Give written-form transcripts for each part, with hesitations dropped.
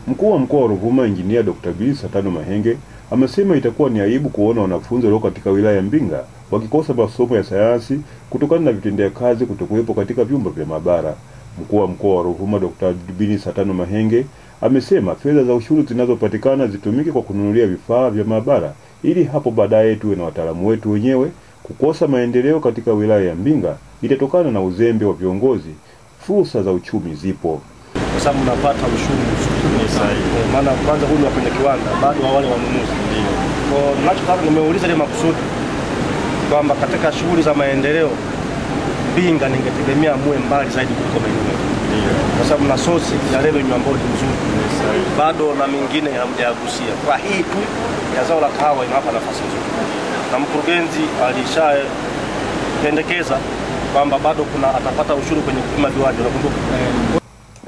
Mkuu wa mkoa wa Ruvuma Injinia Dr. Billy Satano Mahenge amesema itakuwa ni aibu kuona wanafunzi walio katika wilaya ya Mbinga wakikosa masomo ya sayansi kutokana na vitendea kazi kutokuwepo katika vyumba vya maabara. Mkuu wa mkoa wa Ruvuma Dr. Billy Satano Mahenge amesema fedha za ushuru zinazopatikana zitumike kwa kununulia vifaa vya maabara ili hapo baadaye tuwe na wataalamu wetu wenyewe. Kukosa maendeleo katika wilaya ya Mbinga itatokana na uzembe wa viongozi. Fursa za uchumi zipo. Kwa sababu mnapata ushuru mzuri sahihi. Maana kwanza huyu kwenye kiwanda bado wale wanunuzi ndio. Kwa ninachotaka nimeuliza ile makusudi kwamba katika shughuli za maendeleo Mbinga ningetegemea muwe mbali zaidi kuliko maeneo. Ndio. Kwa sababu na source ya revenue ambayo ni nzuri. Bado na mingine hamjagusia. Kwa hii tu ya zao la kahawa inawapa nafasi nzuri. Na mkurugenzi alishapendekeza kwamba bado kuna atapata ushuru kwenye kupima viwanja, unakumbuka?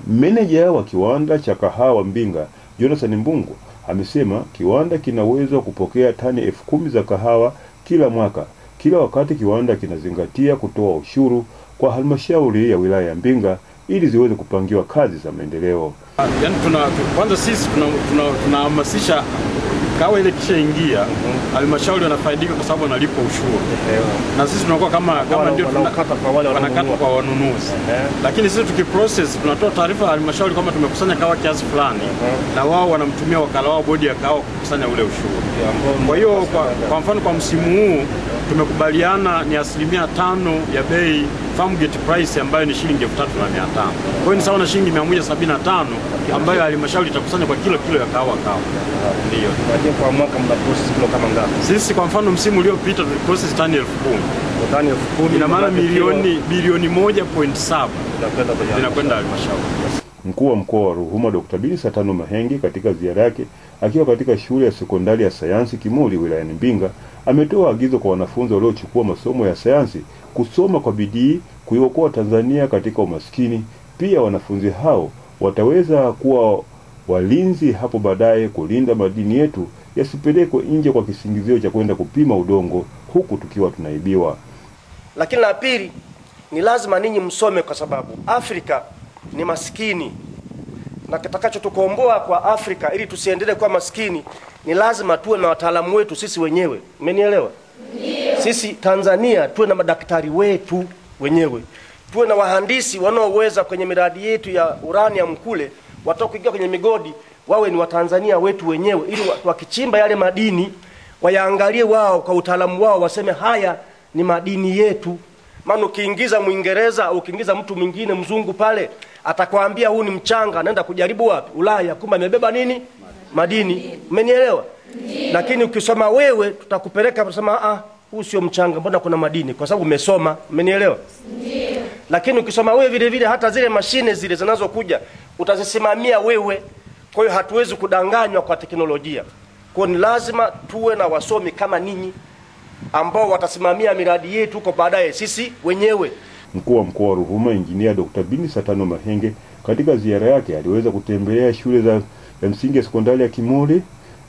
Meneja wa kiwanda cha kahawa Mbinga Jonathan Mbungu amesema kiwanda kina uwezo wa kupokea tani 10,000 za kahawa kila mwaka. Kila wakati kiwanda kinazingatia kutoa ushuru kwa halmashauri ya wilaya ya Mbinga ili ziweze kupangiwa kazi za maendeleo. Yaani kwanza sisi tunahamasisha kahawa ile kishaingia, halmashauri wanafaidika kwa sababu wanalipa ushuru. Na sisi tunakuwa kama ndio tunakata kwa wale wanakata kwa wanunuzi. Lakini sisi tukiprocess tunatoa taarifa halmashauri kama tumekusanya kahawa kiasi fulani, na wao wanamtumia wakala wao bodi ya kahawa kukusanya ule ushuru. Kwa hiyo kwa mfano kwa msimu huu tumekubaliana ni 5% ya bei farm gate price ambayo ni shilingi 3,500. Kwa hiyo ni sawa na shilingi 175 ambayo halmashauri itakusanya kwa kilo ya kahawa. Ndio. Kwa mwaka mna process kilo kama ngapi? Sisi kwa mfano msimu uliopita tuliprocess tani 10,000. Tani 10,000 ina maana bilioni 1.7 zinakwenda halmashauri. Mkuu wa mkoa wa Ruvuma Dr. Billy Satano Mahenge katika ziara yake akiwa katika shule ya sekondari ya sayansi Kimuli wilayani Mbinga ametoa agizo kwa wanafunzi waliochukua masomo ya sayansi kusoma kwa bidii kuiokoa Tanzania katika umaskini. Pia wanafunzi hao wataweza kuwa walinzi hapo baadaye kulinda madini yetu yasipelekwe nje kwa kisingizio cha kwenda kupima udongo huku tukiwa tunaibiwa. Lakini la pili ni lazima ninyi msome kwa sababu Afrika ni maskini, na kitakachotukomboa kwa Afrika ili tusiendelee kuwa maskini ni lazima tuwe na wataalamu wetu sisi wenyewe. Umenielewa? Ndio. Sisi Tanzania tuwe na madaktari wetu wenyewe, tuwe na wahandisi wanaoweza kwenye miradi yetu ya uranium kule, watakuingia kwenye migodi wawe ni Watanzania wetu wenyewe, ili wakichimba yale madini wayaangalie wao kwa utaalamu wao, waseme haya ni madini yetu. Maana ukiingiza Mwingereza au ukiingiza mtu mwingine mzungu pale atakwambia huu ni mchanga, anaenda kujaribu wapi? Ulaya, kumbe amebeba nini? Madini. Umenielewa? Lakini ukisoma wewe tutakupeleka kusema huu sio mchanga, mbona kuna madini? Kwa sababu umesoma. Umenielewa? Ndio. Lakini ukisoma wewe vile vile hata zile mashine zile zinazokuja utazisimamia wewe. Kwa hiyo hatuwezi kudanganywa kwa teknolojia. Kwa hiyo ni lazima tuwe na wasomi kama ninyi ambao watasimamia miradi yetu kwa baadaye sisi wenyewe. Mkuu wa mkoa wa Ruvuma Injinia Dr. Billy Satano Mahenge katika ziara yake aliweza kutembelea shule za msingi ya sekondari ya Kimuli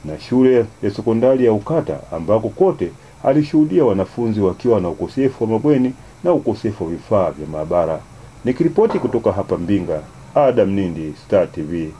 na shule ya sekondari ya Ukata ambako kote alishuhudia wanafunzi wakiwa na ukosefu wa mabweni na ukosefu wa vifaa vya maabara. Nikiripoti kutoka hapa Mbinga, Adam Nindi, Star TV.